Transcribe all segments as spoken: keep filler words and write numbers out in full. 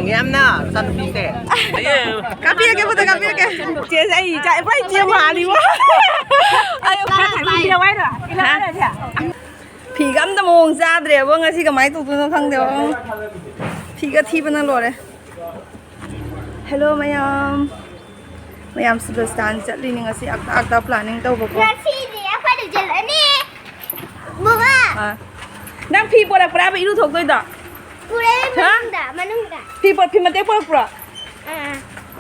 ꯌꯥꯝꯅ ꯆꯠꯄꯤꯁꯦ꯫ ꯀꯥꯞꯄꯤꯔꯒꯦ, ꯐꯣꯇꯣ ꯀꯥꯞꯄꯤꯔꯒꯦ꯫ ꯆꯦꯁꯦ ꯑꯩ ꯏꯆꯥ, ꯏꯆꯦ ꯃꯥꯜꯂꯤꯕꯣ꯫ ꯑꯩ ꯈꯔ ꯈꯥꯏꯕꯤꯔꯛꯑꯣ ꯍꯥꯏꯔꯣ? ꯍꯥ? ꯐꯤꯒ ꯑꯝꯇ ꯃꯑꯣꯡ ꯆꯥꯗ꯭ꯔꯦꯕꯣ꯫ ꯉꯁꯤ ꯀꯃꯥꯏꯅ ꯇꯧꯗꯣꯏꯅꯣ ꯈꯪꯗꯦꯕꯣ꯫ ꯐꯤꯒ ꯊꯤꯕꯅ ꯂꯣꯏꯔꯦ꯫ ꯍꯦꯜꯂꯣ ꯃꯌꯥꯝ꯫ ꯃꯌꯥꯝ ꯁꯤꯕꯁꯇꯥꯟ ꯆꯠꯂꯤꯅꯤ ꯉꯁꯤ꯫ ꯑꯛꯇ ꯑꯛꯇ ꯄ꯭ꯂꯥꯅꯤꯡ ꯇꯧꯕꯀꯣ꯫ ꯉꯁꯤꯗꯤ ꯑꯩꯈꯣꯏꯗ ꯆꯠꯂꯅꯤ꯫ ꯕꯕꯥ꯫ ꯑꯥ꯫ ꯅꯪ ꯐꯤ ꯄꯣꯔꯛꯄ꯭ꯔꯥꯕ ꯏꯔꯨ ꯊꯣꯛꯇꯣꯏꯗꯣ? ꯄꯨꯔꯛꯑꯦ ꯍꯥ? ꯃꯅꯨꯡꯗ, ꯃꯅꯨꯡꯗ꯫ ꯐꯤ ꯄꯣ-, ꯐꯤ ꯃꯇꯦꯛ ꯄꯣꯔꯛꯄ꯭ꯔꯣ? ꯑꯥ꯫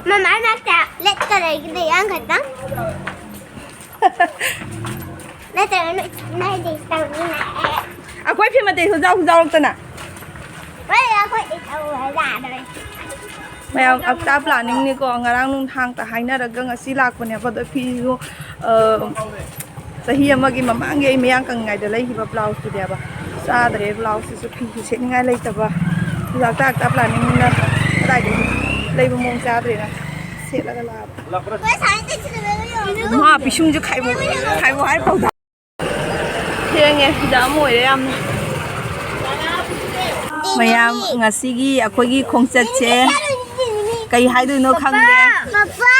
ꯃꯃꯥ ꯃꯅꯥꯛꯇ ꯂꯦꯠꯀ ꯂꯩꯒꯗꯤ ꯌꯥꯝ ꯈꯛꯇꯪ꯫ ꯅꯠꯇ꯭ꯔꯒ ꯅꯣꯏ ꯆꯠꯅꯔꯗꯤ ꯇꯧꯅꯤꯡꯉꯛꯑꯦ꯫ ꯑꯩꯈꯣꯏ ꯐꯤ ꯃꯇꯦꯛ ꯍꯨꯟꯖꯥꯎ ꯍꯨꯟꯖꯥꯎꯔꯛꯇꯅ꯫ ꯍꯣꯏ, ꯑꯩꯈꯣꯏꯗꯤ ꯇꯧꯔ ꯌꯥꯗ꯭ꯔꯦ꯫ ꯃꯌꯥꯝ ꯑꯞꯇꯥ ꯄ꯭ꯂꯥꯅꯤꯡꯅꯤꯀꯣ꯫ ꯉꯔꯥꯡ ꯅꯨꯡꯗꯥꯡꯇ ꯍꯥꯏꯅꯔꯒ ꯉꯁꯤ ꯂꯥꯛꯄꯅꯦꯕ꯫ ꯑꯗꯣ ꯐꯤꯁꯨ, ꯑ, ꯆꯍꯤ ꯑꯃꯒꯤ ꯃꯃꯥꯡꯒꯤ ꯑꯩ ꯃꯌꯥꯡ ꯀꯪꯉꯤꯉꯩꯗ ꯂꯩꯈꯤꯕ ꯕ꯭ꯂꯥꯎꯁꯇꯨꯅꯦꯕ꯫ ꯆꯥꯗ꯭ꯔꯦ ꯕ꯭ꯂꯥꯎꯁꯁꯤꯁꯨ, ꯐꯤꯁꯨ ꯁꯦꯠꯅꯤꯡꯉꯥꯏ ꯂꯩꯇꯕ꯫ ꯍꯤꯗꯥꯛꯇ ꯍꯤꯗꯥꯛꯇ ꯄ꯭ꯂꯥꯅꯤꯡꯅ ꯀꯗꯥꯏꯗꯒꯤ ꯂꯩꯕ ꯃꯑꯣꯡ ꯆꯥꯗ꯭ꯔꯦꯅ ꯁꯦꯠꯂꯒ ꯂꯥꯛꯑꯕ꯫ ꯃꯥ ꯄꯤꯁꯨꯝꯁꯨ ꯈꯥꯏꯕꯣꯛ, ꯈꯥꯏꯕꯣꯛ ꯍꯥꯏ ꯄꯥꯎꯗ꯫ ꯊꯦꯡꯉꯦ, ꯖꯥꯝ ꯑꯣꯏꯔꯦ ꯌꯥꯝꯅ꯫ ꯃꯌꯥꯝ, ꯉꯁꯤꯒꯤ ꯑꯩꯈꯣꯏꯒꯤ ꯈꯣꯡꯆꯠꯁꯦ ꯀꯩ ꯍꯥꯏꯗꯣꯏꯅꯣ ꯈꯪꯗꯦ꯫ ꯄꯄꯥ!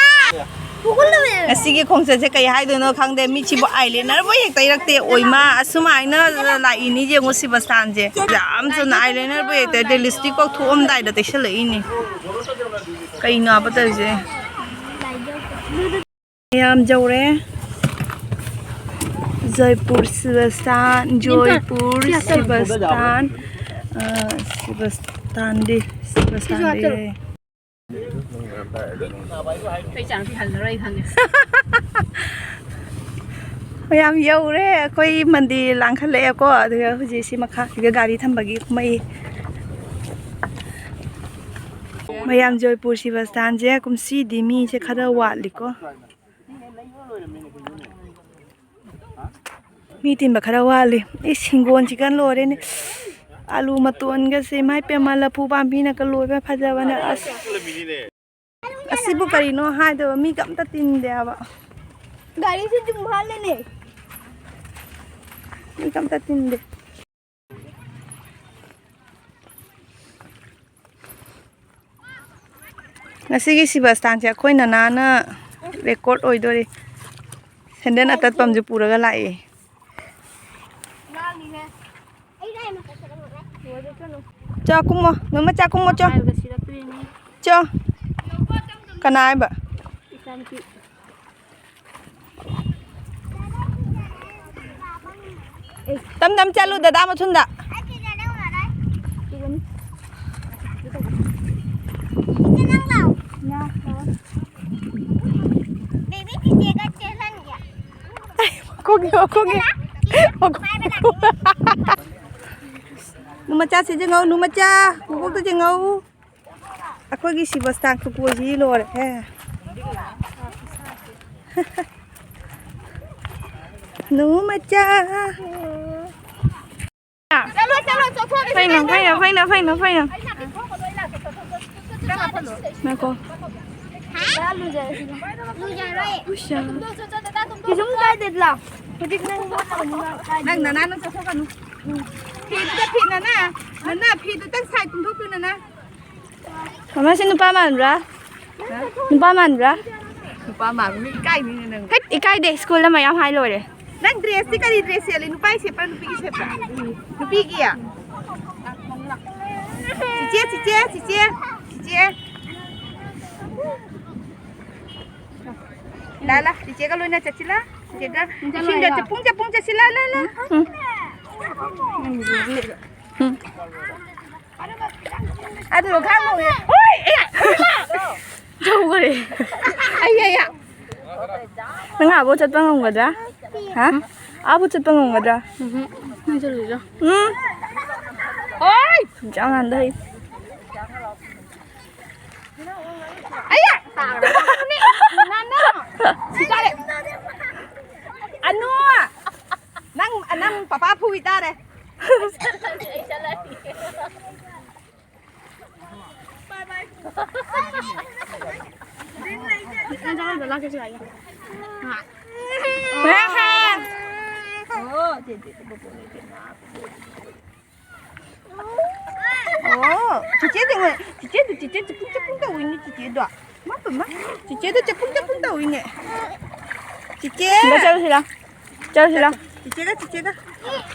ꯉꯁꯤꯒꯤ ꯈꯣꯡꯆꯠꯁꯦ ꯀꯩ ꯍꯥꯏꯗꯣꯏꯅꯣ ꯈꯪꯗꯦ꯫ ꯃꯤꯠꯁꯤꯕꯨ ꯑꯥꯏꯂꯥꯏꯅꯔꯕꯨ ꯍꯦꯛ ꯇꯩꯔꯛꯇꯦ꯫ ꯑꯣꯏꯃꯥ, ꯑꯁꯨꯃꯥꯏꯅ ꯂꯥꯛꯏꯅꯤ ꯌꯦꯡꯉꯨ ꯁꯤꯕꯁꯇꯥꯟꯁꯦ꯫ ꯌꯥꯝ ꯊꯨꯅ ꯑꯥꯏꯂꯥꯏꯅꯔꯕꯨ ꯍꯦꯛ ꯇꯩꯔꯛꯇꯦ꯫ ꯂꯤꯞꯁꯇꯤꯛ ꯐꯥꯎ ꯊꯣꯛꯑꯝꯗꯥꯏꯗ ꯇꯩꯁꯜꯂꯛꯏꯅꯤ꯫ ꯀꯩꯅꯣꯕ ꯇꯧꯔꯤꯁꯦ? ꯃꯌꯥꯝ ꯌꯧꯔꯦ꯫ ꯖꯣꯏꯄꯨꯔ ꯁꯤꯕꯁꯇꯥꯟ, ꯖꯣꯏꯄꯨꯔ ꯁꯤꯕꯁꯇꯥꯟ, ꯑ, ꯁꯤꯕꯁꯇꯥꯟꯗꯤ, ꯁꯤꯕꯁꯇꯥꯟꯗꯤ꯫ ꯑꯩ ꯆꯥꯡꯁꯤ ꯍꯜꯂꯔꯣꯏ ꯈꯪꯉꯦ꯫ ꯃꯌꯥꯝ ꯌꯧꯔꯦ꯫ ꯑꯩꯈꯣꯏ ꯃꯟꯗꯤꯔ ꯂꯥꯡꯈꯠꯂꯛꯑꯦꯀꯣ꯫ ꯑꯗꯨꯒ ꯍꯧꯖꯤꯛ ꯁꯤ ꯃꯈꯥꯁꯤꯒ ꯒꯥꯔꯤ ꯊꯝꯕꯒꯤ ꯀꯨꯝꯃꯛꯏ꯫ ꯃꯌꯥꯝ ꯖꯣꯏꯄꯨꯔ ꯁꯤꯕꯁꯇꯥꯟꯁꯦ ꯀꯨꯝꯁꯤꯗꯤ ꯃꯤꯁꯦ ꯈꯔ ꯋꯥꯠꯂꯤꯀꯣ꯫ ꯃꯤ ꯇꯤꯟꯕ ꯈꯔ ꯋꯥꯠꯂꯤ꯫ ꯏꯁ, ꯍꯤꯡꯒꯣꯜꯁꯤꯒ ꯂꯣꯏꯔꯦꯅꯦ꯫ ꯑꯂꯨ ꯃꯇꯣꯟꯒꯁꯦ, ꯏꯃꯥꯏ ꯄꯦꯝꯃ, ꯂꯐꯨ ꯄꯥꯝꯕꯤꯅꯒ ꯂꯣꯏꯕ ꯐꯖꯕꯅꯦ꯫ ꯑꯁ, ꯑꯁꯤꯕꯨ ꯀꯔꯤꯅꯣ ꯍꯥꯏꯗꯣꯏꯕ? ꯃꯤꯒ ꯑꯝꯇ ꯇꯤꯟꯗꯦ ꯍꯥꯏꯕ꯫ ꯒꯥꯔꯤꯁꯨ ꯑꯗꯨꯝ ꯍꯥꯜꯂꯦꯅꯦ꯫ ꯃꯤꯒ ꯑꯝꯇ ꯇꯤꯟꯗꯦ꯫ ꯉꯁꯤꯒꯤ ꯁꯤꯕꯁꯇꯥꯟꯁꯦ ꯑꯩꯈꯣꯏ ꯅꯅꯥꯅ ꯔꯦꯀꯣꯔꯠ ꯑꯣꯏꯗꯣꯔꯤ꯫ ꯁꯦꯟꯗꯜ ꯑꯇꯠꯄ ꯑꯃꯁꯨ ꯄꯨꯔꯒ ꯂꯥꯛꯑꯦ꯫ ꯆꯥ ꯀꯨꯝꯃꯣ, ꯅꯣꯏ ꯃꯆꯥ ꯀꯨꯝꯃꯣ, ꯆꯣ꯫ ꯆꯣ꯫ ꯀꯅꯥ ꯍꯥꯏꯕ? ꯇꯝ ꯇꯝ ꯆꯠꯂꯨ ꯗꯗꯥ ꯃꯊꯨꯟꯗ꯫ ꯃꯈꯣꯡꯒꯤ, ꯃꯈꯣꯡꯒꯤ, ꯃꯈꯣꯡ꯫ ꯅꯨ ꯃꯆꯥꯁꯤ ꯌꯦꯡꯉꯧ, ꯅꯨ ꯃꯆꯥ, ꯃꯀꯣꯛꯇ ꯌꯦꯡꯉꯧ꯫ ꯑꯩꯈꯣꯏꯒꯤ ꯁꯤꯕꯁꯇꯥꯟ ꯈꯨꯀꯣꯏꯁꯤꯗꯤ ꯂꯣꯏꯔꯦꯍꯦ꯫ ꯅꯨ ꯃꯆꯥ꯫ ꯆꯠꯂꯣ, ꯆꯠꯂꯣ, ꯆꯠꯊꯣꯛꯑꯒꯦ꯫ ꯐꯩꯅ, ꯐꯩꯅ, ꯐꯩꯅ, ꯐꯩꯅ, ꯐꯩꯅ꯫ ꯉꯥꯏꯈꯣ꯫ ꯂꯨꯖꯔꯣꯏ꯫ ꯎꯁꯥ꯫ ꯀꯩꯁꯨꯝ ꯀꯥꯏꯗꯦ, ꯂꯥꯎ꯫ ꯍꯧꯖꯤꯛ ꯅꯪ ꯃꯣꯠꯂꯕꯅꯤꯅ ꯀꯥꯏꯗꯦ꯫ ꯅꯪ ꯅꯅꯥꯅ ꯆꯠꯊꯣꯛꯀꯅꯨ꯫ ꯐꯤꯗꯨꯗ ꯐꯤ ꯅꯅꯥ, ꯅꯅꯥ ꯐꯤꯗꯨꯗꯪ ꯁꯥꯏ ꯇꯨꯝꯊꯣꯛꯄꯤꯌꯨ ꯅꯅꯥ꯫ ꯃꯃꯥꯁꯦ ꯅꯨꯄꯥ ꯃꯥꯟꯕ꯭ꯔꯥ? ꯅꯨꯄꯥ ꯃꯥꯟꯕ꯭ꯔꯥ? ꯅꯨꯄꯥ ꯃꯥꯟꯕ ꯃꯤ ꯏꯀꯥꯏꯅꯤꯅꯦ ꯅꯪ꯫ ꯍꯠ, ꯏꯀꯥꯏꯗꯦ, ꯁ꯭ꯀꯨꯜꯗ ꯃꯌꯥꯝ ꯍꯥꯏ ꯂꯣꯏꯔꯦ꯫ ꯅꯪ ꯗ꯭ꯔꯦꯁꯇꯤ ꯀꯔꯤ ꯗ꯭ꯔꯦꯁ ꯁꯦꯠꯂꯤ? ꯅꯨꯄꯥꯒꯤ ꯁꯦꯠꯄ꯭ꯔꯥ, ꯅꯨꯄꯤꯒꯤ ꯁꯦꯠꯄ꯭ꯔꯥ? ꯅꯨꯄꯤꯒꯤ? ꯆꯤꯆꯦ, ꯆꯤꯆꯦ, ꯆꯤꯆꯦ, ꯆꯤꯆꯦ꯫ ꯂꯥ, ꯂꯥ, ꯆꯤꯆꯦꯒ ꯂꯣꯏꯅ ꯆꯠꯁꯤ ꯂꯥ꯫ ꯆꯤꯆꯦꯒ ꯏꯁꯤꯡꯗ ꯆꯠꯄꯨꯡ ꯆꯠꯄꯨꯡ ꯆꯠꯁꯤ ꯂꯥ, ꯂꯥ, ꯂꯥ꯫ ꯎꯝ꯫ ꯎꯝ꯫ ꯑꯗꯨ ꯈꯥꯡ ꯉꯝꯃꯦ꯫ ꯍꯣꯏ! ꯑꯦ! ꯆꯧꯈꯔꯦ꯫ ꯑꯩ, ꯑꯩ, ꯑꯩ꯫ ꯅꯪ ꯑꯥꯕꯧ ꯆꯠꯄ ꯉꯝꯒꯗ꯭ꯔꯥ? ꯍꯥ? ꯑꯥꯕꯧ ꯆꯠꯄ ꯉꯝꯒꯗ꯭ꯔꯥ? ꯎꯝ꯫ ꯅꯪ ꯆꯠꯂꯨꯁꯤꯔꯣ? ꯎꯝ꯫ ꯍꯣꯏ! ꯆꯞ ꯃꯥꯟꯅꯗ ꯍꯩ꯫ ꯑꯌꯥ! ꯅꯅꯥ! ꯁꯤ ꯇꯥꯔꯦ꯫ ꯑꯅꯨ! ꯅꯪ, ꯅꯪ ꯄꯄꯥ ꯐꯨꯏ ꯇꯥꯔꯦ꯫ ꯑꯣ, ꯆꯤꯆꯦꯗꯤ ꯉ-, ꯆꯤꯆꯦꯗꯨ, ꯆꯤꯆꯦ ꯆꯄꯨꯡ ꯆꯄꯨꯡ ꯇꯧꯏꯅꯦ, ꯆꯤꯆꯦꯗꯣ꯫ ꯃꯥ ꯄꯨꯝꯃ, ꯆꯤꯆꯦꯗꯣ ꯆꯄꯨꯡ ꯆꯄꯨꯡ ꯇꯧꯏꯅꯦ꯫ ꯆꯤꯆꯦ꯫ ꯁꯤꯗ ꯆꯠꯂꯨꯁꯤ ꯂꯥꯎ꯫ ꯆꯠꯂꯨꯁꯤ ꯂꯥꯎ꯫ ꯆꯤꯆꯦꯒ, ꯆꯤꯆꯦꯒ꯫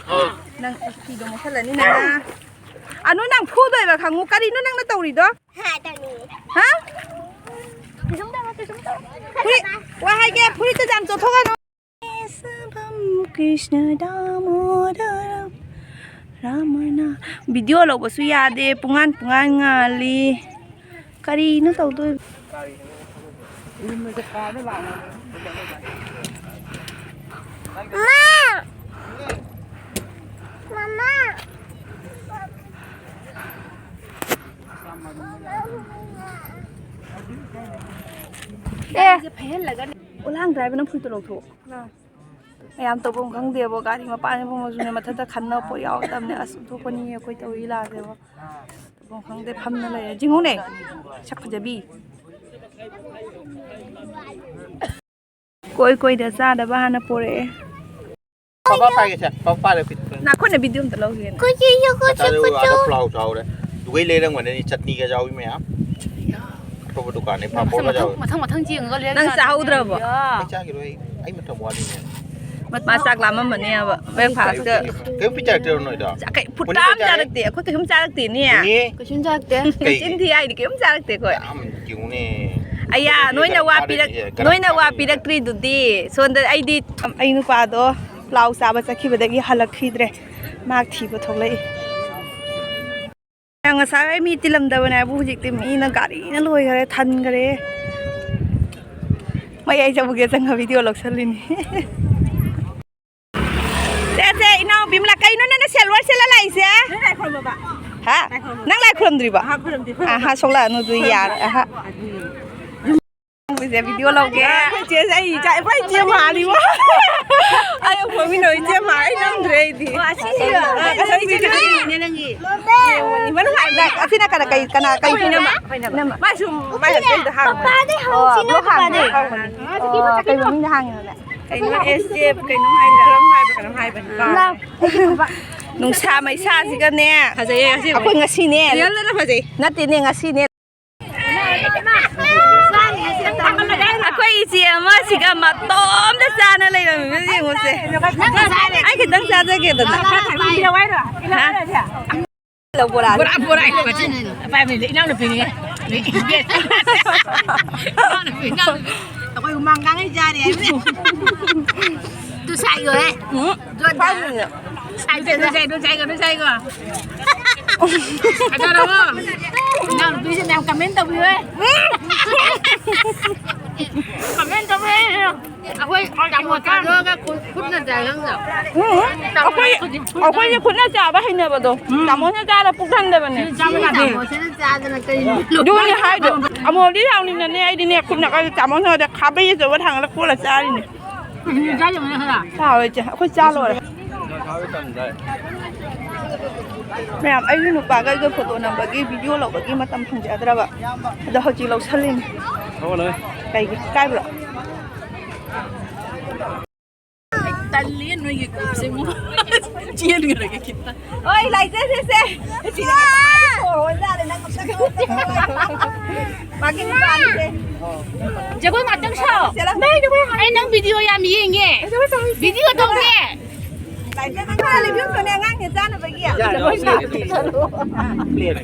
ꯅꯪ ꯐꯤꯗꯣ ꯃꯣꯠꯁꯜꯂꯅꯤ, ꯅꯪ꯫ ꯑꯅꯨ, ꯅꯪ ꯐꯨꯗꯣꯏꯕ ꯈꯪꯉꯨ꯫ ꯀꯔꯤꯅꯣ ꯅꯪꯅ ꯇꯧꯔꯤꯗꯣ? ꯍꯥ, ꯇꯧꯅꯤꯡꯉꯦ꯫ ꯍꯥ? ꯀꯩꯁꯨꯝ ꯇꯧꯔꯣꯏ, ꯀꯩꯁꯨꯝ ꯇꯧꯔꯣꯏ꯫ ꯐꯨꯔꯤꯠ, ꯋꯥ ꯍꯥꯏꯒꯦ, ꯐꯨꯔꯤꯠꯇꯨ ꯌꯥꯝ ꯆꯣꯠꯊꯣꯛꯀꯅꯨ꯫ ꯀꯦꯁꯕꯝ ꯀ꯭ꯔꯤꯁꯅ ꯗꯥꯃꯣꯗꯔꯝ ꯔꯃꯅ꯫ ꯚꯤꯗꯤꯑꯣ ꯂꯧꯕꯁꯨ ꯌꯥꯗꯦ, ꯄꯨꯡꯉꯥꯟ ꯄꯨꯡꯉꯥꯟ ꯉꯥꯜꯂꯤ꯫ ꯀꯔꯤꯅꯣ ꯇꯧꯗꯣꯏ? ꯃꯥ! ꯃꯃꯥ! ꯑꯦ! ꯑꯣꯂꯥꯡꯗ꯭ꯔꯥ ꯍꯥꯏꯕ, ꯅꯪ ꯐꯨꯔꯤꯠꯇꯣ ꯂꯧꯊꯣꯛꯑꯣ꯫ ꯃꯌꯥꯝ ꯇꯧꯐꯝ ꯈꯪꯗꯦꯕ, ꯒꯥꯔꯤ ꯃꯄꯥꯟ ꯐꯝꯃꯁꯨꯅꯦ, ꯃꯊꯛꯇ ꯈꯟꯅꯕ ꯄꯣꯠ ꯌꯥꯎꯔꯗꯕꯅꯦ꯫ ꯑꯁ, ꯑꯣꯟꯊꯣꯛꯄꯅꯤ ꯑꯩꯈꯣꯏ ꯇꯧꯔꯤ ꯂꯥꯁꯦꯕ꯫ ꯇꯧꯐꯝ ꯈꯪꯗꯦ, ꯐꯝꯅ ꯂꯩꯔꯦ꯫ ꯖꯤꯡꯉꯨꯅꯦ, ꯁꯛ ꯐꯖꯕꯤ꯫ ꯀꯣꯏ ꯀꯣꯏꯗ ꯆꯥꯗꯕ ꯍꯥꯟꯅ ꯄꯣꯔꯛꯑꯦ꯫ ꯄꯥꯄꯥ ꯄꯥꯏꯒꯦꯁꯦ, ꯄꯥꯄꯥ ꯄꯥꯏꯔꯦ, ꯄꯤꯠ ꯄꯤꯠ꯫ ꯅꯥꯈꯣꯏꯅ ꯚꯤꯗꯤꯑꯣ ꯑꯝꯇ ꯂꯧꯒꯦꯅ꯫ ꯀꯨꯆꯨꯁꯨ, ꯀꯨꯆꯨ, ꯉꯁꯥꯏ ꯀꯨꯆꯨ꯫ ꯑꯥꯗ ꯄ꯭ꯂꯥꯎ ꯆꯥꯍꯧꯔꯦ꯫ ꯑꯗꯨꯒꯩ ꯂꯩꯔꯝꯒꯅꯤ, ꯆꯠꯅꯤꯒ ꯌꯥꯎꯏ ꯃꯌꯥꯝ꯫ ꯑꯇꯣꯞꯄ ꯗꯨꯀꯥꯟꯗꯩ ꯃꯊꯪ, ꯄꯥꯐꯣꯔꯒ ꯃꯊꯪ, ꯌꯥꯎꯏ꯫ ꯃꯊꯪ, ꯃꯊꯪ ꯆꯦꯡꯉꯒ ꯂꯩꯔ ꯅꯪ ꯆꯥꯅꯤ꯫ ꯆꯥꯍꯧꯗ꯭ꯔꯕꯣ? ꯑꯩ ꯆꯥꯈꯤꯔꯣꯏ, ꯑꯩ, ꯑꯩ ꯃꯇꯝ ꯋꯥꯠꯂꯤꯅꯦ꯫ ꯃ-, ꯃꯥ ꯆꯥꯛ ꯂꯥꯝꯃꯝꯃꯅꯦꯕ, breakfast꯫ ꯀꯩꯝ ꯄꯤꯖꯔꯛꯇ꯭ꯔꯣ ꯅꯣꯏꯗꯣ? ꯆꯥ-, ꯀꯩ, ꯐꯨꯠ ꯃꯨꯟꯅ ꯑꯝ ꯆꯥꯔꯦ꯫ ꯆꯥꯔꯛꯇꯦ, ꯑꯩꯈꯣꯏ ꯀꯩꯁꯨꯝ ꯆꯥꯔꯛꯇꯦꯅꯦ꯫ ꯏꯅꯦ꯫ ꯀꯩꯁꯨꯝ ꯆꯥꯔꯛꯇꯦ꯫ ꯀꯩꯒꯤ? ꯆꯤꯟ ꯊꯤ ꯍꯥꯏꯅꯤ, ꯀꯩꯝ ꯆꯥꯔꯛꯇꯦ ꯑꯩꯈꯣꯏ꯫ ꯌꯥꯝ ꯌꯦꯡꯉꯨꯅꯦ꯫ ꯑꯌꯥ, ꯑꯩꯈꯣꯏ ꯅꯣꯏꯅ ꯀꯩꯅꯣ ꯋꯥ ꯄꯤꯔꯛ-, ꯀꯥꯗꯣꯏꯅꯦ, ꯀꯔꯝ ꯅꯣꯏꯅ ꯋꯥ ꯀꯥꯗꯣꯏꯅꯣ? ꯄꯤꯔꯛꯇ꯭ꯔꯤꯗꯨꯗꯤ꯫ ꯁꯣꯝꯗ ꯑꯩꯗꯤ ꯑꯩ ꯅꯨꯄꯥꯗꯣ ꯄ꯭ꯂꯥꯎ ꯆꯥꯕ ꯆꯠꯈꯤꯕꯗꯒꯤ ꯍꯜꯂꯛꯈꯤꯗ꯭ꯔꯦ꯫ ꯃꯥ ꯊꯤꯕ ꯊꯣꯛꯂꯛꯏ꯫ ꯉꯁꯥꯏ ꯃꯤ ꯇꯤꯜꯂꯝꯗꯕꯅꯦ ꯍꯥꯏꯕꯨ ꯍꯧꯖꯤꯛꯇꯤ ꯃꯤꯅ ꯒꯥꯔꯤꯅ ꯂꯣꯏꯈꯔꯦ, ꯊꯟꯈꯔꯦ꯫ ꯃꯌꯥꯏ ꯆꯕꯨꯛꯁꯦ ꯆꯪꯉ ꯚꯤꯗꯤꯑꯣ ꯂꯧꯁꯜꯂꯤꯅꯤ꯫ ꯁꯦ, ꯁꯦ, ꯏꯅꯥꯎ ꯕꯤꯃꯂꯥ, ꯀꯩꯅꯣ ꯅꯪꯅ ꯁꯦꯜꯋꯥꯔ ꯁꯦꯠꯂ ꯂꯥꯛꯏꯁꯦ? ꯅꯪ ꯂꯥꯏ ꯈꯨꯔꯨꯝꯃꯕ? ꯍꯥ? ꯂꯥꯏ ꯈꯨꯔꯨꯝꯃꯕ? ꯅꯪ ꯂꯥꯏ ꯈꯨꯔꯨꯝꯗ꯭ꯔꯤꯕ? ꯑꯍꯥ, ꯈꯨꯔꯨꯝꯗ꯭ꯔꯤ, ꯈꯨꯔꯨꯝꯗ꯭ꯔꯤ꯫ ꯑꯍꯥ, ꯁꯣꯛꯂꯛꯑꯅꯨ ꯑꯗꯨ ꯌꯥꯔꯦ꯫ ꯑꯍꯥ꯫ ꯑꯗꯨꯅꯤ꯫ ꯅꯪꯒꯤꯁꯦ ꯚꯤꯗꯤꯑꯣ ꯂꯧꯒꯦ꯫ ꯑꯩꯈꯣꯏ ꯆꯦꯁꯦ ꯑꯩ ꯏꯆꯥ, ꯑꯩꯈꯣꯏ ꯏꯆꯦ ꯃꯥꯜꯂꯤꯕꯣ꯫ ꯑꯩ ꯐꯣꯡꯃꯤꯟꯅꯕ ꯏꯆꯦ ꯃꯥꯜꯂꯤ, ꯑꯩ ꯅꯝꯗ꯭ꯔꯦ ꯑꯩꯗꯤ꯫ ꯑꯣ, ꯑꯁꯤꯁꯤꯔꯣ? ꯑ, ꯑꯁꯤ ꯏꯆꯦ ꯅꯪꯒꯤ꯫ ꯌꯦꯡꯉꯣ, ꯌꯦꯡꯉꯣ꯫ ꯅꯪ ꯑꯁꯤꯅ ꯀꯅꯥ, ꯀꯩ, ꯀꯅꯥ, ꯀꯩ ꯄꯤꯅꯕ? ꯃꯥ ꯁꯨꯝ ꯃꯥꯏ ꯍꯁꯕꯦꯟꯗ ꯍꯥꯡꯕ꯫ ꯄꯄꯥꯗꯩ ꯑꯣ, ꯍꯧꯁꯤꯅ ꯕ꯭ꯂꯣꯛ ꯍꯥꯡꯕ꯫ ꯄꯄꯥꯗꯩ꯫ ꯑꯣ, ꯀꯩ ꯃꯃꯤꯡꯗ ꯍꯥꯡꯉꯤꯅꯣꯅꯦ? ꯀꯩꯅꯣ, ꯑꯦꯁ ꯖꯦ ꯀꯩꯅꯣ ꯍꯥꯏꯗ꯭ꯔꯥ? ꯀꯔꯝ ꯍꯥꯏꯕ꯭ꯔꯥ ꯀꯩꯅꯣꯝ ꯍꯥꯏꯕꯅꯤ꯫ ꯂꯥꯎ꯫ ꯅꯨꯡꯁꯥ ꯃꯩꯁꯥꯁꯤꯒꯅꯦ꯫ ꯐꯖꯩꯌꯦ, ꯑꯁꯦꯡꯕ꯫ ꯑꯩꯈꯣꯏ ꯉꯁꯤꯅꯦ꯫ ꯔꯤꯌꯦꯜꯗꯅ ꯐꯖꯩ꯫ ꯅꯠꯇꯦꯅꯦ, ꯉꯁꯤꯅꯦ꯫ ꯑꯩꯈꯣꯏ ꯏꯆꯦ ꯑꯃꯁꯤꯒ ꯃꯇꯣꯝꯇ ꯆꯥꯅ ꯂꯩꯔꯝꯃꯤꯕ ꯌꯦꯡꯉꯨꯁꯦ꯫ ꯑꯩ ꯈꯤꯇꯪ ꯆꯥꯖꯒꯦꯗꯅ꯫ ꯍꯥ? ꯕꯣꯔꯥ, ꯕꯣꯔꯥ, ꯕꯣꯔꯥ, ꯏꯅꯥꯎ ꯅꯨꯄꯤꯅꯦ꯫ ꯏꯅꯥꯎ ꯅꯨꯄꯤ, ꯏꯅꯥꯎ ꯅꯨꯄꯤ꯫ ꯑꯩꯈꯣꯏ ꯍꯨꯃꯥꯡ ꯀꯥꯡꯉꯩ ꯆꯥꯔꯤ ꯍꯥꯏꯕꯅꯦ꯫ ꯇꯨ ꯁꯥꯏꯌꯣꯍꯦ꯫ ꯎꯝ꯫ ꯖꯣꯟꯗ꯫ ꯐꯥꯏꯅꯤꯅꯦ꯫ ꯁꯥꯏꯁꯦ, ꯅꯨꯡꯁꯥꯏ, ꯅꯨꯡꯁꯥꯏ, ꯅꯨꯡꯁꯥꯏꯀꯣ꯫ ꯀꯩꯗꯧꯔꯕꯣ? ꯏꯅꯥꯎ ꯅꯨꯄꯤꯁꯤꯅ ꯌꯥꯝ comment ꯇꯧꯕꯤꯌꯨꯍꯦ꯫ Comment ꯇꯧꯕꯤꯌꯨꯍꯦ꯫ ꯑꯩꯈꯣꯏ ꯇꯥꯃꯣ ꯆꯥꯗꯣꯛꯑꯒ ꯈꯨꯠ-, ꯈꯨꯠꯅ ꯆꯥꯏ ꯈꯪꯗ꯭ꯔꯣ? ꯎꯝ, ꯑꯩꯈꯣꯏ, ꯑꯩꯈꯣꯏꯅ ꯈꯨꯠꯅ ꯆꯥꯕ ꯍꯩꯅꯕꯗꯣ꯫ ꯎꯝ꯫ ꯇꯥꯃꯣꯅ ꯆꯥꯔ ꯄꯨꯛ ꯊꯟꯗꯕꯅꯦ꯫ ꯁꯤ ꯇꯥꯃꯣꯁꯤꯅ ꯆꯥꯗꯅ ꯀꯔꯤꯅꯣ? ꯑꯗꯨꯅꯦ ꯍꯥꯏꯗꯣ꯫ ꯑꯃꯣꯝꯗꯤ ꯌꯥꯎꯅꯤꯡꯅꯅꯦ ꯑꯩꯗꯤꯅꯦ ꯈꯨꯠꯅ ꯀꯛꯑꯒ ꯇꯥꯃꯣꯅ ꯍꯣꯏꯗ ꯈꯥꯕꯩ ꯑꯆꯧꯕ ꯊꯥꯡꯒꯠꯂ ꯀꯣꯠꯂ ꯆꯥꯔꯤꯅꯦ꯫ ꯎꯝ, ꯆꯥ ꯌꯦꯡꯉꯨꯅꯦ ꯈꯔ꯫ ꯆꯥꯔꯣꯏ ꯏꯆꯦ, ꯑꯩꯈꯣꯏ ꯆꯥ ꯂꯣꯏꯔꯦ꯫ ꯃꯌꯥꯝ, ꯑꯩꯒꯤ ꯅꯨꯄꯥꯒ ꯑꯩꯒ ꯐꯣꯇꯣ ꯅꯝꯕꯒꯤ, ꯚꯤꯗꯤꯑꯣ ꯂꯧꯕꯒꯤ ꯃꯇꯝ ꯐꯪꯖꯗ꯭ꯔꯕ꯫ ꯑꯗꯣ ꯍꯧꯖꯤꯛ ꯂꯧꯁꯜꯂꯤꯅꯤ꯫ ꯀꯩꯒꯤ? ꯏꯀꯥꯏꯕ꯭ꯔꯣ? ꯑꯩ ꯇꯜꯂꯦ ꯅꯣꯏꯒꯤ groupꯁꯦ ꯑꯃꯨꯛ꯫ ꯆꯦꯟꯈ꯭ꯔꯒꯦ ꯈꯤꯇ꯫ ꯍꯣꯏ, ꯂꯥꯏꯖꯁꯦꯁꯦ꯫ ꯁꯤꯗ ꯁꯣꯔ ꯍꯣꯟꯖꯥꯠꯂꯦ, ꯅꯪ ꯑꯝꯇ ꯃꯥꯒꯤ ꯅꯨꯄꯥꯅꯤꯁꯦ꯫ ꯖꯒꯣꯏ ꯉꯥꯛꯇꯪ ꯁꯥꯎ꯫ ꯆꯦꯜꯂꯝꯃꯦ꯫ ꯑꯩ ꯅꯪ video ꯌꯥꯝ ꯌꯦꯡꯉꯦ꯫ Video ꯇꯧꯒꯦ꯫ ꯂꯥꯏꯖ ꯅꯪ ꯈꯔ ꯂꯩꯕꯤꯌꯨ, ꯁꯣꯅꯦ, ꯑꯉꯥꯡꯁꯦ ꯆꯥꯅꯕꯒꯤ꯫ ꯌꯥꯔꯦ, ꯌꯥꯔꯦ, ꯌꯥꯔꯦ꯫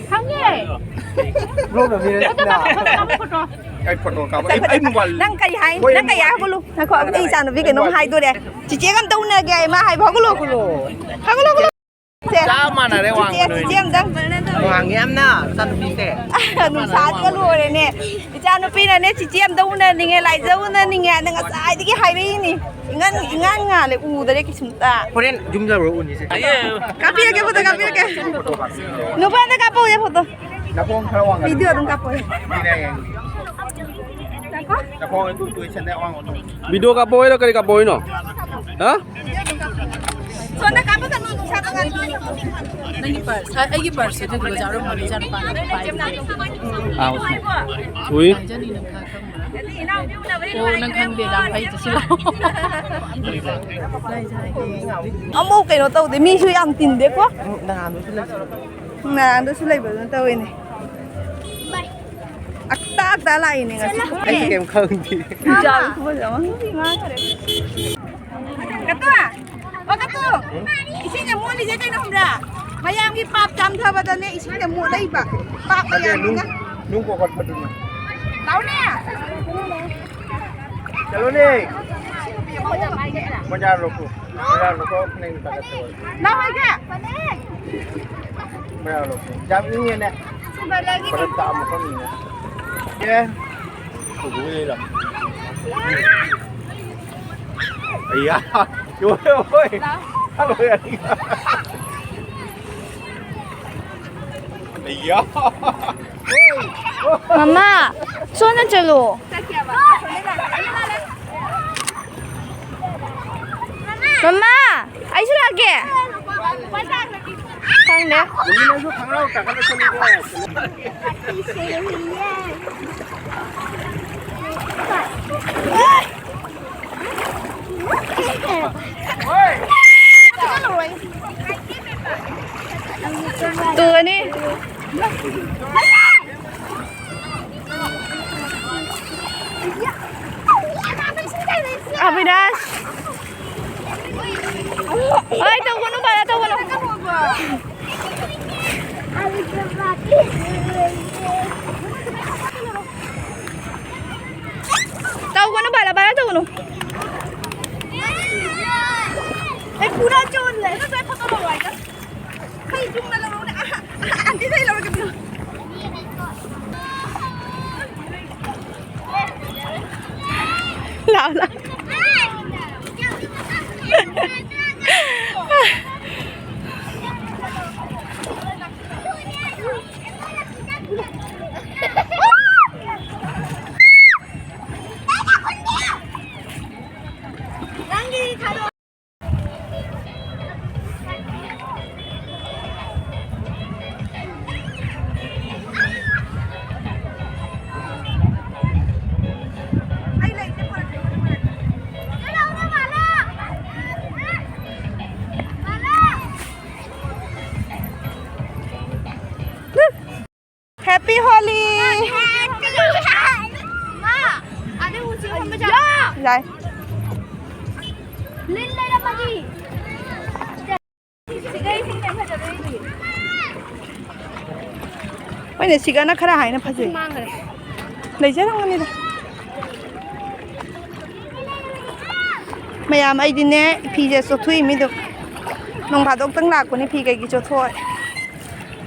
ꯈꯪꯉꯦ꯫ ꯕ꯭ꯂꯣꯛꯅ ꯃꯤꯔꯦ꯫ ꯐꯣꯇꯣ ꯀꯥꯞꯄꯣ, ꯐꯣꯇꯣ ꯀꯥꯞꯄꯣ, ꯐꯣꯇꯣ꯫ ꯑꯩ ꯐꯣꯇꯣ ꯀꯥꯞꯄꯣ꯫ ꯑꯩ, ꯑꯩ mobile ꯅꯪ ꯀꯔꯤ ꯍꯥꯏ? ꯍꯣꯏ, ꯅꯪ ꯀꯔꯤ ꯍꯥꯏ? ꯍꯧꯒꯠꯂꯨ꯫ ꯉꯥꯏꯈꯣ, ꯑꯩ ꯏꯆꯥꯅꯨꯄꯤ ꯀꯩꯅꯣꯝ ꯍꯥꯏꯗꯣꯔꯦ꯫ ꯆꯤꯆꯦꯒ ꯑꯝꯇ ꯎꯅꯒꯦ ꯍꯥꯏ, ꯃꯥ ꯍꯥꯏꯕ꯫ ꯍꯧꯒꯠꯂꯨ꯫ ꯍꯧꯒꯠꯂꯨ, ꯍꯧꯒꯠꯂꯨ꯫ ꯁꯦ꯫ ꯆꯞ ꯃꯥꯟꯅꯔꯦ ꯆꯤꯆꯦ, ꯋꯥꯡꯕ ꯅꯣꯏ꯫ ꯆꯤꯆꯦ ꯑꯝꯇꯪ꯫ ꯋꯥꯡꯉꯦ ꯌꯥꯝꯅ, ꯏꯆꯥꯅꯨꯄꯤꯁꯦ꯫ ꯅꯨꯡꯁꯥꯁꯤꯒ ꯂꯣꯏꯔꯦꯅꯦ꯫ ꯏꯆꯥꯅꯨꯄꯤꯅꯅꯦ ꯆꯤꯆꯦ ꯑꯝꯇ ꯎꯅꯅꯤꯡꯉꯦ, ꯂꯥꯏꯖ ꯎꯅꯅꯤꯡꯉꯦ꯫ ꯅꯪ ꯉꯁꯥꯏꯗꯒꯤ ꯍꯥꯏꯔꯛꯏꯅꯤ꯫ ꯏꯉꯥꯟ, ꯏꯉꯥꯟ ꯉꯥꯜꯂꯦ, ꯎꯗꯔꯦ ꯀꯩꯁꯨꯝꯇ꯫ ꯍꯣꯔꯦꯟ ꯌꯨꯝ ꯌꯧꯔꯒ ꯎꯅꯤꯁꯦ꯫ ꯀꯥꯞꯄꯤꯔꯒꯦ, ꯐꯣꯇꯣ ꯀꯥꯞꯄꯤꯔꯒꯦ꯫ ꯅꯨꯄꯥꯗ ꯀꯥꯞꯄꯛꯑꯣꯁꯦ, ꯐꯣꯇꯣ꯫ ꯅꯈꯣꯡ ꯈꯔ ꯋꯥꯡ-, video ꯑꯗꯨꯝ ꯀꯥꯞꯄꯛꯑꯣꯁꯦ꯫ ꯅꯈꯣꯡ ꯑꯗꯨ ꯇꯣꯏꯁꯟꯅ ꯑꯋꯥꯡꯕꯗꯣ꯫ Video ꯀꯥꯞꯄꯛꯑꯣ ꯍꯥꯏꯔꯣ, ꯀꯔꯤ ꯀꯥꯞꯄꯛꯑꯣ ꯍꯥꯏꯅꯣ? ꯍꯥ? ꯁꯣꯝꯗ ꯀꯥꯞꯄꯛꯀꯅꯨ, ꯅꯨꯡꯁꯥ ꯇꯣꯉꯥꯟ ꯊꯣꯛꯑꯅꯤ꯫ ꯅꯪꯒꯤ ꯄꯔꯁ, ꯑ, ꯑꯩꯒꯤ ꯄꯔꯁ ꯑꯗꯨꯗꯨꯒ ꯆꯥꯔꯝꯃꯣ, ꯅꯆꯥꯅꯨꯄꯥꯅ ꯄꯥꯏꯕꯅꯦ꯫ ꯎꯝ꯫ ꯍꯥꯏꯖꯅꯤ, ꯅꯪ ꯈꯔ ꯈꯪꯕ꯭ꯔꯥ? ꯑꯣ, ꯅꯪ ꯈꯪꯗꯦ, ꯌꯥꯝ ꯐꯩ, ꯆꯠꯁꯤꯜꯂꯣ꯫ ꯑꯃꯨꯛ ꯀꯩꯅꯣ ꯇꯧꯗꯦ, ꯃꯤꯁꯨ ꯌꯥꯝ ꯇꯤꯟꯗꯦꯀꯣ꯫ ꯅꯍꯥꯟꯗꯁꯨ ꯂꯩꯕꯗꯨꯅ ꯇꯧꯋꯤꯅꯦ꯫ ꯑꯛꯇ ꯑꯛꯇ ꯂꯥꯛꯏꯅꯦ ꯉꯁꯤ꯫ ꯑꯩꯁꯨ ꯀꯩꯝ ꯈꯪꯗꯦ꯫ ꯌꯥꯝ ꯈꯨꯐꯖ ꯑꯃ꯫ ꯀꯠꯇꯣ! ꯑꯣ, ꯀꯠꯇꯣ! ꯏꯁꯤꯡꯗ ꯃꯣꯠꯂꯤꯁꯦ ꯀꯩꯅꯣ ꯈꯪꯕ꯭ꯔꯥ? ꯃꯌꯥꯝꯒꯤ ꯄꯥꯞ ꯆꯥꯝꯊꯕꯗꯅꯦ ꯏꯁꯤꯡꯗ ꯃꯣꯠꯂꯛꯏꯕ꯫ ꯄꯥꯞ ꯅꯠꯇꯦ, ꯅꯨꯡ, ꯃꯌꯥꯝꯗꯨꯅ꯫ ꯅꯨꯡ ꯀꯣꯛꯈꯠꯄꯗꯨꯅ꯫ ꯂꯥꯎꯅꯦ! ꯆꯠꯂꯣꯅꯦ! ꯃꯣꯖꯥ ꯂꯧꯊꯣꯛ꯫ ꯃꯣꯖꯥ ꯂꯧꯊꯣꯛ, ꯅꯪ ꯇꯥꯈꯠꯇꯕ꯫ ꯂꯥꯎ, ꯍꯥꯏꯒꯦ! ꯃꯣꯖꯥ ꯂꯧꯊꯣꯛ꯫ ꯌꯥꯝ ꯏꯪꯉꯦꯅꯦ꯫ ꯐꯔꯛ ꯇꯥꯕ ꯃꯐꯝꯅꯤꯅꯦ꯫ ꯑꯦ꯫ ꯑꯩꯌꯥ! ꯌꯣꯏ, ꯌꯣꯏ! ꯍꯜꯂꯣ, ꯌꯥꯅꯤ꯫ ꯑꯩꯌꯥ! ꯃꯃꯥ, ꯁꯣꯝꯗ ꯆꯠꯂꯣ꯫ ꯃꯃꯥ, ꯑꯩꯁꯨ ꯂꯥꯛꯀꯦ꯫ ꯈꯪꯗꯦ꯫ ꯅꯪꯁꯨ ꯈꯪꯍꯧ ꯇꯥꯈꯠꯂꯛꯀꯅꯤꯀꯣ꯫ ꯇꯨꯒꯅꯤ꯫ ꯑꯕꯤꯅꯥꯁ꯫ ꯍꯣꯏ, ꯇꯧꯒꯅꯨ, ꯕꯥꯂꯥ, ꯇꯧꯒꯅꯨ꯫ ꯇꯧꯒꯅꯨ, ꯕꯥꯂꯥ, ꯕꯥꯂꯥ, ꯇꯧꯒꯅꯨ꯫ ꯑꯩ ꯄꯨꯔꯥ ꯆꯣꯠꯂꯦ꯫ ꯐꯣꯇꯣ ꯂꯧꯔꯣ ꯍꯥꯏꯗ꯫ ꯑꯩ ꯌꯨꯝꯗ ꯂꯧꯔꯛꯎꯅꯦ꯫ ꯑꯍ, ꯑꯍ, ꯑꯟꯇꯤꯗꯩ ꯂꯧꯔꯒꯦ ꯄꯤꯔꯛꯑꯣ꯫ ꯂꯥꯎ, ꯂꯥꯎ꯫ ꯅꯪꯒꯤ ꯊꯥꯗꯣꯛ꯫ Happy Holi! ꯌꯥꯏ꯫ ꯍꯣꯏꯅꯦ, ꯁꯤꯒꯅ ꯈꯔ ꯍꯥꯏꯅ ꯐꯖꯩ꯫ ꯂꯩꯖꯔꯝꯒꯅꯤꯗ꯫ ꯃꯌꯥꯝ, ꯑꯩꯗꯤꯅꯦ, ꯐꯤꯁꯦ ꯆꯣꯠꯊꯣꯛꯏ ꯃꯤꯗꯣ꯫ ꯅꯣꯡ ꯐꯥꯗꯣꯛꯇꯪ ꯂꯥꯛꯄꯅꯦ, ꯐꯤ ꯀꯩꯒꯤ ꯆꯣꯠꯊꯣꯛꯑꯣꯏ?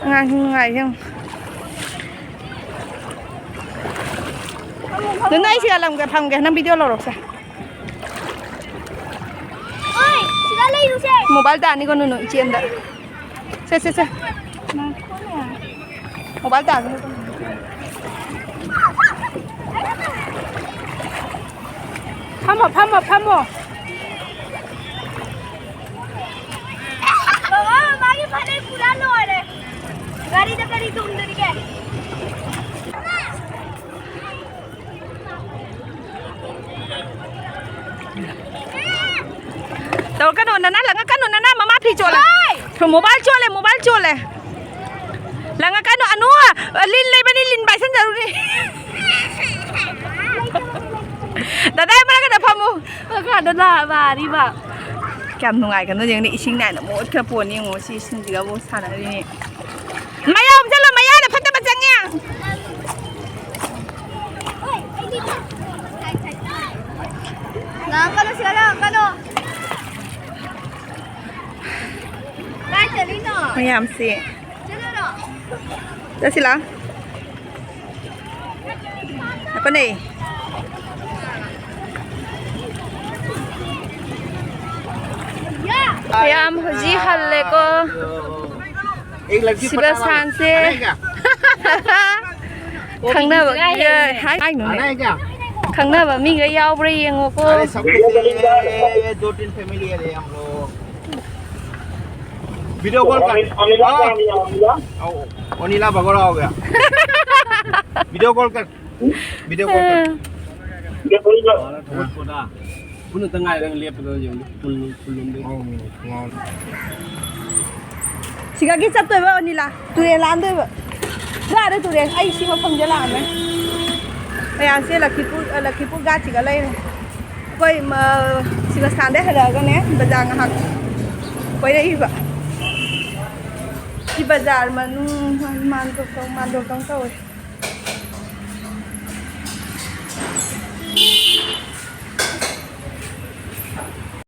ꯑꯉꯥꯡꯁꯤꯡ ꯅꯨꯡꯉꯥꯏꯁꯦ ꯌꯦꯡꯉꯨ꯫ ꯅꯨꯅꯨ, ꯑꯩ ꯁꯤꯗ ꯂꯝꯒ ꯐꯝꯒꯦ, ꯅꯪ video ꯂꯧꯔꯛꯁꯦ꯫ ꯍꯣꯏ, ꯁꯤꯗ ꯂꯩꯔꯨꯁꯦ꯫ Mobile ꯇꯥꯅꯤꯀꯣ ꯅꯨꯅꯨ, ꯏꯆꯦꯟꯗ꯫ ꯁꯦ, ꯁꯦ, ꯁꯦ꯫ Mobile ꯇꯥꯒꯅꯨ꯫ ꯐꯝꯃꯣ, ꯐꯝꯃꯣ, ꯐꯝꯃꯣ꯫ ꯕꯕꯥ, ꯃꯃꯥꯒꯤ ꯐꯅꯦꯛ ꯄꯨꯔꯥ ꯂꯣꯏꯔꯦ꯫ ꯒꯥꯔꯤꯗ ꯀꯔꯤ ꯇꯣꯡꯗꯣꯔꯤꯒꯦ? ꯇꯧꯔꯛꯀꯅꯣ, ꯅꯅꯥ ꯂꯪꯉꯛꯀꯅꯣ, ꯅꯅꯥ ꯃꯃꯥ ꯐꯤ ꯆꯣꯠꯂꯦ꯫ ꯍꯣꯏ! Mobile ꯆꯣꯠꯂꯦ, mobile ꯆꯣꯠꯂꯦ꯫ ꯂꯪꯉꯛꯀꯅꯨ, ꯑꯅꯨ, ꯂꯤꯟ ꯂꯩꯕꯅꯤ, ꯂꯤꯟ ꯄꯥꯏꯁꯟꯖꯔꯨꯅꯤ꯫ ꯗꯗꯥ ꯃꯔꯛꯇ ꯐꯝꯃꯨ꯫ ꯃꯈꯥꯗ ꯂꯥ-, ꯂꯥꯔꯤꯕ꯫ ꯀꯌꯥꯝ ꯅꯨꯡꯉꯥꯏꯒꯅꯣ ꯌꯦꯡꯉꯨꯅꯦ, ꯏꯁꯤꯡ ꯅꯥꯏꯅ ꯃꯣꯠꯈ꯭ꯔ ꯄꯣꯠꯅꯤ ꯌꯦꯡꯉꯣ, ꯁꯤ ꯏꯁꯤꯡꯁꯤꯒꯕꯨ ꯁꯥꯟꯅꯔꯤꯅꯦ꯫ ꯃꯌꯥ ꯑꯣꯝꯁꯤꯜꯂꯣ, ꯃꯌꯥꯅ ꯐꯠꯇꯕ ꯆꯪꯉꯦ꯫ ꯂꯥꯛꯀꯅꯨ, ꯁꯤꯗ ꯂꯥꯛꯀꯅꯨ꯫ ꯀꯥꯏ ꯆꯠꯂꯤꯅꯣ? ꯃꯌꯥꯝꯁꯦ꯫ ꯆꯠꯂꯨꯔꯣ꯫ ꯆꯠꯁꯤ ꯂꯥꯎ꯫ ꯉꯥꯏꯈꯣꯅꯦ꯫ ꯌꯥ꯫ ꯃꯌꯥꯝ ꯍꯧꯖꯤꯛ ꯍꯜꯂꯦꯀꯣ꯫ एक लड़की ꯁꯤꯕ ꯄꯇꯥ ꯂꯥꯎ꯫ ꯁꯥꯟꯁꯦ꯫ ꯑꯅꯥꯏꯒ꯫ ꯈꯪꯅꯕ ꯍꯥꯏ, ꯍꯥꯏꯅꯨꯅꯦ꯫ ꯑꯅꯥꯏꯒ꯫ ꯈꯪꯅꯕ ꯃꯤꯒ ꯌꯥꯎꯕ꯭ꯔꯥ ꯌꯦꯡꯉꯣꯀꯣ꯫ अरे, सब कुछ है, दो तीन फैमिली है हम लोग। वीडियो कॉल कर। अनिला आओ। आओ, अनिला भगोड़ा हो गया। वीडियो कॉल कर। वीडियो कॉल कर। ꯍꯧꯒꯠꯄꯗ ꯎꯅꯗ ꯉꯥꯏꯔꯦ, ꯅꯪ ꯂꯦꯞꯄꯗ ꯌꯦꯡꯉꯨ, ꯐꯨꯜ, ꯐꯨꯜ ꯂꯣꯝꯗꯩ꯫ ꯁꯤꯒꯒꯤ ꯆꯠꯇꯣꯏꯕ ꯑꯅꯤꯂꯥ, ꯇꯨꯔꯦꯜ ꯂꯥꯟꯗꯣꯏꯕ꯫ ꯒꯥꯗ ꯇꯨꯔꯦ꯫ ꯑꯩ ꯁꯤ ꯃꯐꯝꯁꯦ ꯂꯥꯛꯑꯝꯃꯦ꯫ ꯃꯌꯥꯝꯁꯦ ꯂꯛꯈꯤꯄꯨꯔ, ꯑ, ꯂꯛꯈꯤꯄꯨꯔ ꯒꯥꯠꯁꯤꯒ ꯂꯩꯔꯦ꯫ ꯑꯩꯈꯣꯏ, ꯃ-, ꯁꯤꯕꯁꯊꯥꯟꯗꯩ ꯍꯜꯂꯛꯑꯒꯅꯦ, ꯕꯖꯥꯔ ꯉꯥꯏꯍꯥꯛ ꯀꯣꯏꯔꯛꯏꯕ꯫ ꯁꯤ ꯕꯖꯥꯔ ꯃꯅꯨꯡ ꯃꯥꯟꯗꯣꯞꯇꯧ, ꯃꯥꯟꯗꯣꯞꯇꯧ ꯇꯧꯋꯦ꯫